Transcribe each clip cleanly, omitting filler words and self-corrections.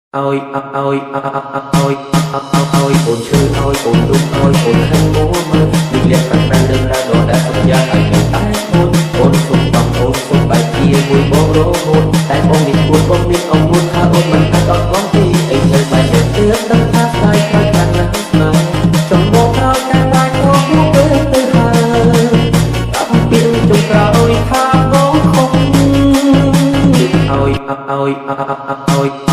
ឲ្យឲ្យឲ្យឲ្យអូនឈឺឲ្យអូនទុកឲ្យអូនខឹងមួមើលលៀកប្រាំប្រាំរឿងរ៉ាវដដែលសុខយ៉ាងឲ្យនៅតែអូនអូនសុំតំអូនសុំបែកជាមួយបងរហូតតែបងនេះគួតបងមានអងួនថាអូនមិនអាចអត់បងទីអីនៅបែកតែទើបដឹងថាស្ដាយក្រោយខ្លាំងណាស់ស្នេហ៍ចង់មកក្រោយតែបាច់ក៏ហួពេលទៅហើយប្រាប់ពីចុងក្រោយថាបងខំឲ្យឲ្យឲ្យ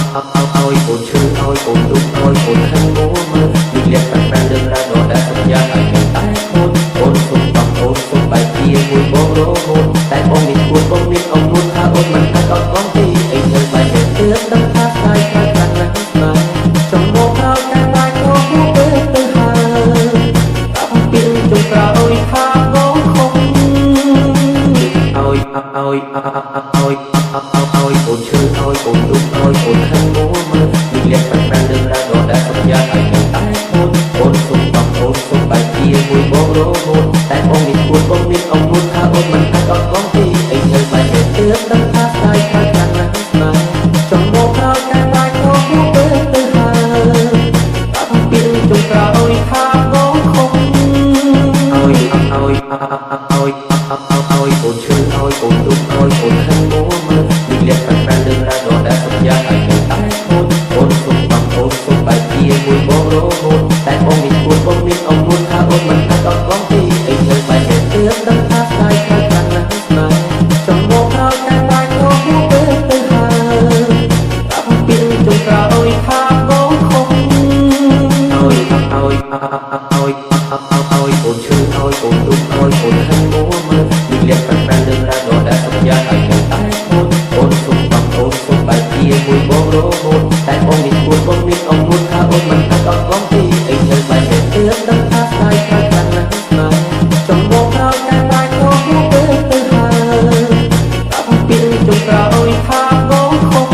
ឲ្យអូនឈឺឲ្យអូនទុកឲ្យអូនខឹងមួមើលលៀកប្រាំប្រាំរឿងរ៉ាវដដែលសុខយ៉ាងឲ្យនៅតែអូនអូនសុំតំអូនសុំបែកជាមួយបងរហូតតែបងនេះគួតបងមានអងួនថាអូនមិនអាចអត់បងទីអីនៅបែកតែទើបដឹងថាស្ដាយក្រោយខ្លាំងណាស់ស្នេហ៍ចង់មកក្រោយតែបាច់ក៏ហួពេលទៅហើយប្រាប់ពីចុងក្រោយថាបងខំឲ្យឲ្យឲ្យឲ្យអូនឈឺឲ្យអូនទុកឲ្យអូនខឹងមួមើលលៀកប្រាំប្រាំរឿងរ៉ាវដដែលសុខយ៉ាងឲ្យនៅតែអូនអូនសុំតំអូនសុំបែកជាមួយបងរហូតតែបងនេះគួតបងមានអងួនថាអូនមិនអាចអត់បងទីអីនៅបែកតែទើបដឹងថាស្ដាយក្រោយខ្លាំងណាស់ស្នេហ៍ចង់មកក្រោយតែបាច់ក៏ហួពេលទៅហើយប្រាប់ពីចុងក្រោយថាបងខំឲ្យឲ្យឲ្យឲ្យអូនឈឺឲ្យអូនទុកឲ្យអូនខឹងមួមើលលៀកប្រាំប្រាំរឿងរ៉ាវដដែលសុខយ៉ាងឲ្យនៅតែអូនអូនសុំតំអូនសុំបែកជាមួយបងរហូតតែបងនេះគួតបងមានអងួនថាអូនមិនអាចអត់បងទីអីនៅបែកតែទើបដឹងថាស្ដាយក្រោយខ្លាំងណាស់ស្នេហ៍ចង់មកក្រោយតែបាច់ក៏ហួពេលទៅហើយប្រាប់ពីចុងក្រោយថាបងខំឲ្យឲ្យឲ្យឲ្យអូនឈឺឲ្យអូនទុកឲ្យអូនខឹងមួមើលលៀកប្រាំប្រាំរឿងរ៉ាវដដែលសុខយ៉ាងឲ្យនៅតែអូនអូនសុំតំអូនសុំបែកជាមួយបងរហូតតែបងនេះគួតបងមានអងួនថាអូនមិនអាចអត់បងទីអីនៅបែកតែទើបដឹងថាស្ដាយក្រោយខ្លាំងណាស់ស្នេហ៍ចង់មកក្រោយតែបាច់ក៏ហួពេលទៅហើយប្រាប់ពីចុងក្រោយថាបងខំ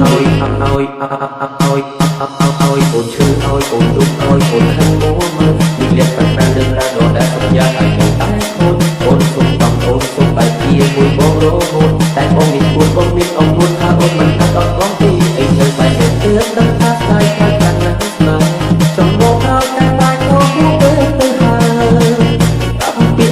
ឲ្យឲ្យឲ្យឲ្យអូនឈឺឲ្យអូនទុកឲ្យអូនខឹងមួមើលលៀកប្រាំប្រាំរឿងរ៉ាវដដែលសុខយ៉ាងឲ្យនៅតែអូនអូនសុំតំអូនសុំបែកជាមួយបងរហូតតែបងនេះគួតបងមានអងួនថាអូនមិនអាចអត់បង